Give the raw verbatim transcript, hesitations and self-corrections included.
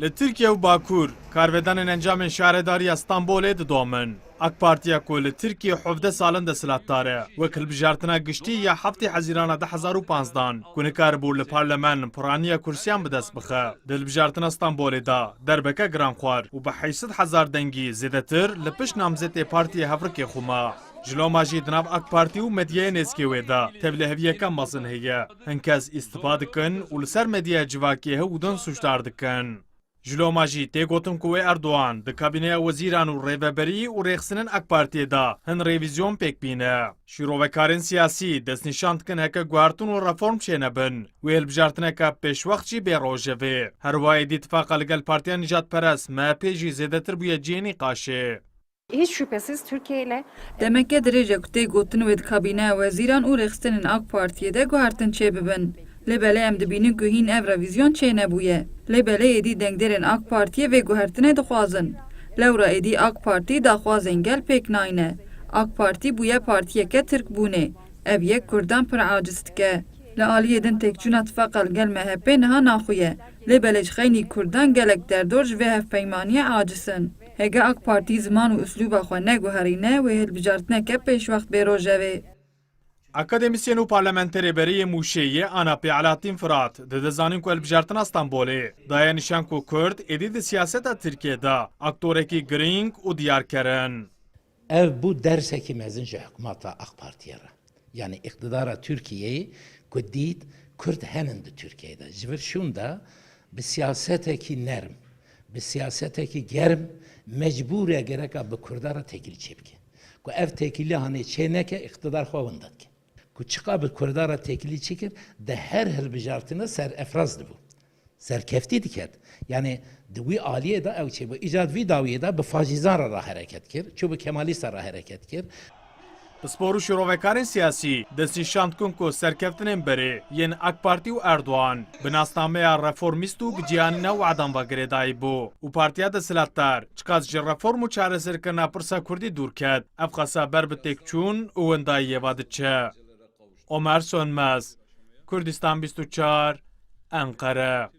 Li Tirkiye û Bakur, karvedanên encamên Şaredariya Stenbolê didomin. AK Partiya ku li Tirkiye hevdeh sal in desthilatdar e, wek hilbijartina giştî ya heftê Hezîrana du hezar û panzdeh, ku nikaribû li parlemen piraniya kursiyan bi dest bixe, di hilbijartina Stenbolê de derbeke giran xwar û bi heşt sed hezar dengî zêdetir li pişt namzetê Partiya Hevrikê xwe ma. Ji loma jî di nav AK Partî û medyaya nêzikê wê de tevliheviyeke mezin heye. Hin kes îstifa dikin û li ser medyaya civakê hew û din sûcdar dikin. Ji loma jî tê gotin ku wê Erdogan di kabîneya wezîran û rêveberî û rêxistinên AK Partiyê de hin revîzyon pêk bîne. Şîrovekarên siyasî destnîşan dikin heke guhertin û reform çênebin, wê hilbijartineke pêşwext jî bê rojevê. Her wiha êdî tifaqa li gel Partiya Nijadperest, M H P, jî zêdetir bûye cihê nîqaşê. Hiç şüphesiz Türkiye ile Demeke dirêj e ku tê gotin wê di kabîneya wezîran û rêxistinên AK Partiyê de guhertin çêbibin. Lê belê em dibînin ku hîn ev revîzyon çênebûye. Lê belê êdî dengdêrên AK Partiyê vê guhertinê dixwazin. Lewra êdî AK Partî daxwazên gel pêk nayne. AK Partî bûye partiyeke Tirkbûnê. Ev yek Kurdan pir aciz dike. Li aliyê din têkçûna tifaqa li gel M H P niha naxwe ye. Lê belê ji xeynî Kurdan gelek derdor ji vê hevpeymaniyê aciz in. Hege AK Partî ziman û uslûba xwe neguherîne, wê hilbijartineke pêşwext bê rojevê. Akademîsyen û parlamenterê berê yê Mûşê yê ANAPê Alaaddin Firat dide zanîn ku hilbijartina Stenbolê daye nîşan ku Kurd êdî di siyaseta Tirkiyê de aktorekî girîng û diyarker in. Ev bû dersekî mezin ji hikûmeta AK Partiyê re. Yanî îqtidara Tirkiyeyê ku dît Kurd henin di Tirkiyeyê de. Ji vir şûnda bi siyasetekî nerm, bi siyasetekî germ mecbûr e gereka bi Kurda re têkilî çêbike. Ku ev têkilî hanê çêneke îqtidar xwe winda dike. Ku çiqa bi Kurda re têkilî çêkir, di her hilbijartine serefraz dibû. Serkeftî diket. Yanî di wî aliyê de ew çêbû. Îca di vî dawiyê de bi faşîzan re, re hereket kir, çû bi kemalîsta re hereket kir. Pispor û şîrovekarên siyasî destnîşan dikin ku serkeftinên berê yên AK Partî û Erdogan bi nasnameya reformîst û bi cîhanîna we'dan ve girêdayî bû û partiya desthilatdar çiqas ji reform û çareserkirina pirsa Kurdî dûr ket, ev qasa ber bi têkçûn û windayiyê ve diçe. Omer Sönmez, Kurdistan bîst û çar, Enqere.